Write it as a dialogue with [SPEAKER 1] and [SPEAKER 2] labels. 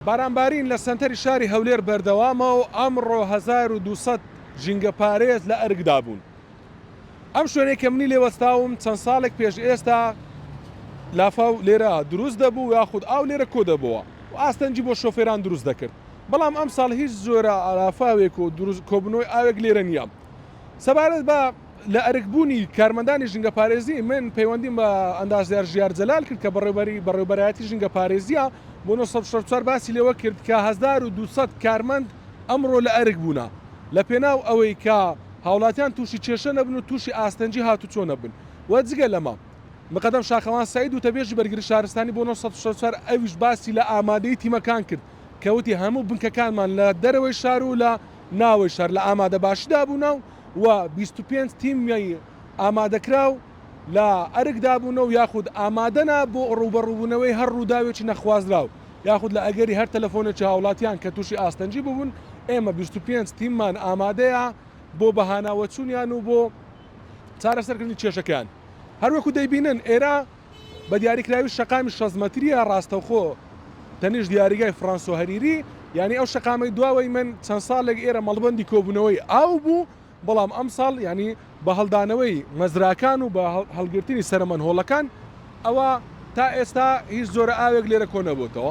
[SPEAKER 1] بارانبارین لە سەنتەری شاری هەولێر بەردەوامە و ئەمڕۆ 1200 ژینگەپارێز لە ئەرکدا بوون. ئەم شوێنەی کە منی لێ وەستاوم چەند ساڵێک پێش ئێستا لافاو لێرە دروست دەبوو یاخود ئاو لێرە کۆ دەبۆوە و ئاستەنگی بۆ شۆفێران دروست دەکرد، بەڵام ئەمساڵ هیچ جۆرە لافاوێک و دروست کۆبوونەوەی ئاوێک لێرە نییە. سەبارەت بە لە ئەرک بوونی کارمەندانی ژینگەپارێزی، من پەیوەندیم بە ئەندازیار ژیار جەلال کرد کە بەڕێوبەری بەڕێوبەرایەتی ژینگەپارێزییە بۆ 964 باسی لەوە کرد کە 1200 کارمەند ئەمڕۆ لە ئەرک بوونە لە پێناو ئەوەی کە هاوڵاتیان تووشی کێشە نەبن و تووشی ئاستەنگی هاتوچۆ نەبن و جگە لەمە مقەدەم شاخەوان سەعید وتەبێژی بەرگری شارستانی بۆ 964 ئەویش باسی لە ئامادەیی تیمەکان کرد کە وتی هەموو بنکەکانمان لە دەرەوەی شار و لە ناوەی شار لە ئامادەباشیدا بوونە و 25 تیمی ئامادەکراو لە ئەرکدا بوونە و یاخود ئامادەنە بۆ ڕووبەڕووبوونەوەی هەر ڕووداوێکی نەخوازراو یاخود لە ئەگەری هەر تەلەفۆنێکی هاوڵاتیان کە تووشی ئاستەنگی ببوون ئێمە 25 تیممان ئامادەیە بۆ بەهاناوەچوونیان و بۆ چارەسەرکردنی کێشەکەیان. هەروەکو دەیبینن ئێرە بە دیاریکراوی شەقامی 60 مەتریە ڕاستەوخۆ تەنیشت یاریگای فرانسۆ هەریری، یانی ئەو شەقامەی دواوەی من چەند ساڵێک ئێرە مەڵبەندی کۆبوونەوەی ئاو بوو، بەڵام ئەمساڵ یانی بە هەڵدانەوەی مەزراکان و بە هەڵگرتنی سەرەمەنهۆڵەکان ئەوا تا ئێستا هیچ جۆرە ئاوێک لێرە کۆنەبۆتەوە.